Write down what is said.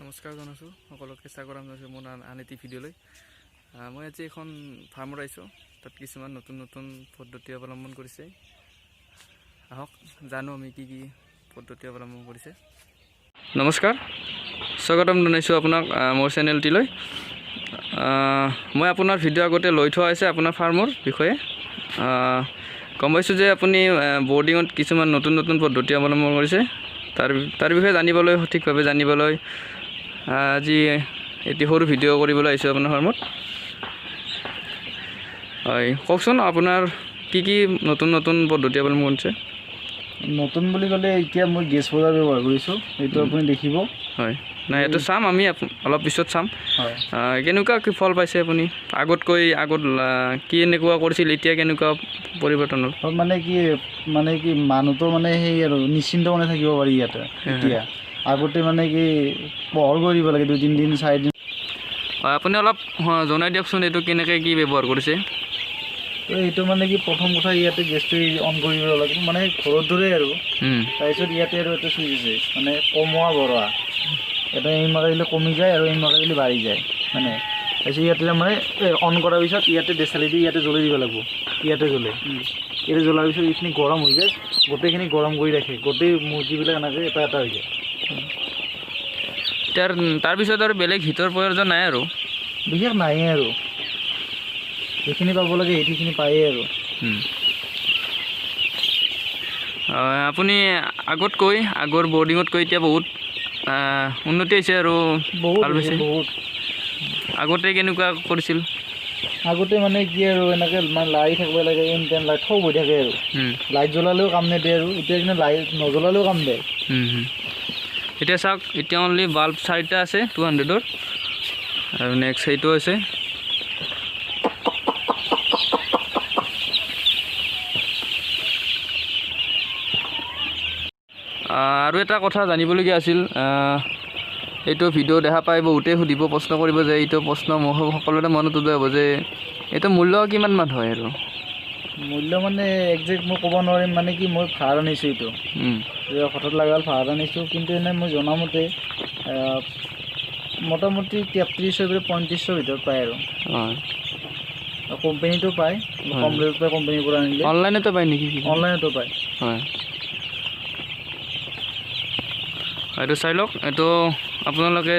নমস্কাৰ জনাইছোঁ সকলোকে, স্বাগতম জনাইছোঁ মোৰ আন এটি ভিডিঅ'লৈ। মই আজি এখন ফাৰ্মত আহিছোঁ, তাত কিছুমান নতুন নতুন পদ্ধতি অৱলম্বন কৰিছে। আহক জানো আমি কি কি পদ্ধতি অৱলম্বন কৰিছে। নমস্কাৰ, স্বাগতম জনাইছোঁ আপোনাক মোৰ চেনেলটিলৈ। মই আপোনাৰ ভিডিঅ' আগতে লৈ থোৱা হৈছে আপোনাৰ ফাৰ্মৰ বিষয়ে। গম পাইছোঁ যে আপুনি বৰ্ডিঙত কিছুমান নতুন নতুন পদ্ধতি অৱলম্বন কৰিছে। তাৰ বিষয়ে জানিবলৈ, সঠিকভাৱে জানিবলৈ আজি এটি সৰু ভিডিঅ' কৰিবলৈ আহিছোঁ আপোনাৰ ফাৰ্মত। হয়, কওকচোন আপোনাৰ কি কি নতুন নতুন পদ্ধতি অৱলম্বন কৰিছে? নতুন বুলি ক'লে এতিয়া মই গেছ বজাৰ ব্যৱহাৰ কৰিছোঁ, এইটো আপুনি দেখিব। হয়, নাই এইটো চাম আমি অলপ পিছত চাম। হয়, কেনেকুৱা কি ফল পাইছে আপুনি আগতকৈ? আগত কি এনেকুৱা কৰিছিল, এতিয়া কেনেকুৱা পৰিৱৰ্তন হ'ল? মানে কি মানুহটো মানে সেই আৰু নিশ্চিন্ত মানে থাকিব পাৰি ইয়াতে এতিয়া। আগতে মানে কি পোহৰ কৰি দিব লাগে 2 3 দিন 4 দিন। হয়, আপুনি অলপ জনাই দিয়কচোন এইটো কেনেকৈ কি ব্যৱহাৰ কৰিছে? তো এইটো মানে কি প্ৰথম কথা ইয়াতে গেছটো অন কৰিব লাগিব, মানে ঘৰৰ দৰে আৰু। তাৰপিছত ইয়াতে আৰু এটা চুইচ আছে, মানে কমোৱা বঢ়োৱা, এটা এই মাৰি দিলে কমি যায় আৰু এই মাৰি দিলে বাঢ়ি যায় মানে। তাৰপিছত ইয়াতে মানে অন কৰাৰ পিছত ইয়াতে দেচালি দি ইয়াতে জ্বলি দিব লাগিব, ইয়াতে জ্বলে। ইয়াতে জ্বলাৰ পিছত এইখিনি গৰম হৈ যায়, গোটেইখিনি গৰম কৰি ৰাখে, গোটেই মুৰ্গীবিলাক এনেকৈ এটা এটা হৈ যায়। তাৰপিছত আৰু বেলেগ হিটৰ প্ৰয়োজন নাই আৰু? বিশেষ নায়েই আৰু, যিখিনি পাব লাগে সেইখিনি পায়েই আৰু। আপুনি আগতকৈ, আগৰ বৰ্ডিঙতকৈ এতিয়া বহুত উন্নতি হৈছে আৰু বহুত ভাল পাইছে? বহুত। আগতে কেনেকুৱা কৰিছিল? আগতে মানে কি আৰু এনেকৈ মানে লাইট থাকিব লাগে, এনি টাইম লাইট থৌ হৈ থাকে আৰু। লাইট জ্বলালেও কাম নিদিয়ে আৰু, এতিয়া কিন্তু লাইট নজ্বলালেও কাম দিয়ে। এতিয়া চাওক, এতিয়া অনলি বাল্ব 4টা আছে 200ৰ, আৰু নেক্সট সেইটো আছে। আৰু এটা কথা জানিবলগীয়া আছিল, এইটো ভিডিঅ' দেখা পাই বহুতেই সুধিব, প্ৰশ্ন কৰিব যে এইটো প্ৰশ্ন মোৰ সকলোৰে মনত উদয় হ'ব যে এইটো মূল্য কিমান মান হয় আৰু? মূল্য মানে একজেক্ট মই ক'ব নোৱাৰিম, মানে কি মই ভাড়াত আনিছোঁ এইটো, হঠাৎ লগাল ভাড়াত আনিছোঁ, কিন্তু এনেই মই জনামতে মোটামুটি 3300 পৰা 3500 ভিতৰত পায় আৰু। কোম্পানীটো পায়, কম ৰেটত পায় কোম্পানীৰ পৰা আনিলে। অনলাইনতো পায় নেকি? অনলাইনতো পায়। হয়, এইটো চাই লওক। এইটো আপোনালোকে